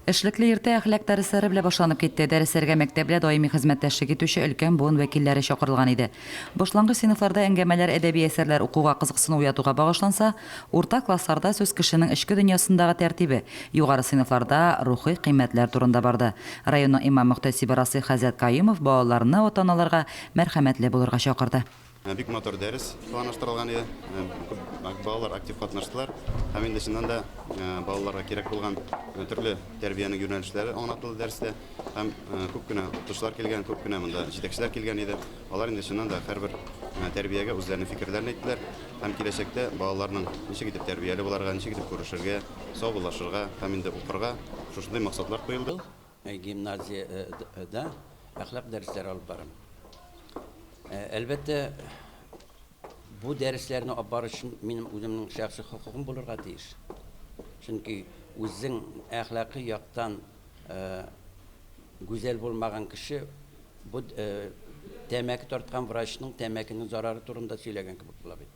Эшлекле иртә әхлак дәресләре белән башланып китте. Дәресләргә мәктәп белән даими хезмәттәшлек итүче өлкән буын вәкилләре чакырылган иде. Башлангыч сыйныфларда әңгәмәләр әдәби әсәрләр укуга кызыксыну уятуга багышланса, урта классларда сүз кешенең эчке дөньясындагы тәртибе, югары сыйныфларда рухи кыйммәтләр турында барды. Районның имам-мөхтәсибе Расыйх хәзрәт Каюмов балаларны ата-аналарга мәрхәмәтле булырга чакырды. Бик матур дәрес планлаштырылган иде. Күп балалар актив катнаштылар. Һәм инде чыннан да балаларга кирәк булган төрле тәрбиянең юнәлешләре аңлатылды дәрестә. Һәм күп кенә укытучылар килгән, күп кенә монда җитәкчеләр килгән иде. Алар инде чыннан да һәрбер тәрбиягә үзләренең фикерләрен әйттеләр. Һәм киләчәктә балаларның ничек итеп тәрбияле буларга, ничек итеп күрешергә, саубуллашырга һәм инде укырга шушындый максатлар куелды. Гимназиядә әхлак дәресләре алып барам. Әлбәттә, бу дәресләрне алып бару өчен минем үземнең шәхси хокукым булырга тиеш. Чөнки үзең әхлакый яктан гүзәл булмаган кеше бу тәмәке тарткан врачның тәмәкенең зарары турында сөйләгән кебек була бит.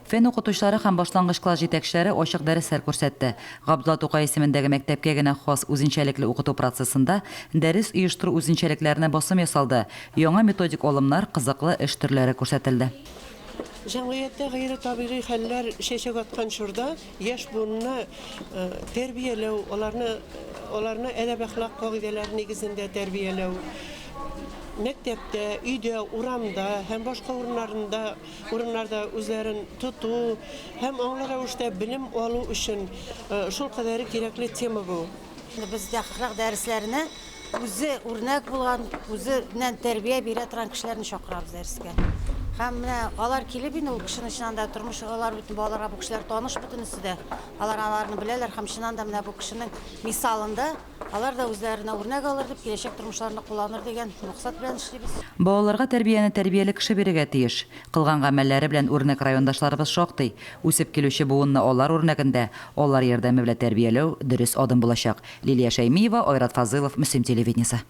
Фән укытучылары һәм башлангыч класс җитәкчеләре ачык дәресләр күрсәтте. Габдулла Тукай исемендәге мәктәпкә генә хас үзенчәлекле укыту процессында дәрес оештыру үзенчәлекләренә басым ясалды, яңа методик алымнар, кызыклы эш төрләре күрсәтелде. Җәмгыятьтә гайре табигый хәлләр чәчәк аткан чорда яшь буынны тәрбияләү, аларны аларны әдәп-әхлак кагыйдәләре нигезендә тәрбияләү, мәктәптә, өйдә, урамда һәм башка урыннарында урыннарда үзләрен тоту һәм аңлы рәвештә белем алу өчен шулкадәре кирәкле тема бу. Без әхлак дәресләренә үзе үрнәк булган, үзеннән тәрбия бирә торган кешеләрне чакырабыз дәрескә. Һәм менә алар килеп инде ул кешене чыннан да тормыш алар бөтен балаларга бу кешеләр таныш бөтенесе дә. Алар аларны беләләр һәм чыннан да менә бу кешенең мисалында Алар да үзләренә үрнәк алыр дип, киләчәк тормышларында кулланыр дигән максат белән эшлибез. Балаларга тәрбияне тәрбияле кеше бирергә тиеш. Кылган гамәлләре белән үрнәк райондашларыбыз шактый. Үсеп килүче буынны алар үрнәгендә, алар ярдәме белән тәрбияләү дөрес адым булачак. Лилия Шәймиева, Айрат Фазылов, Мөслим телевидениесе.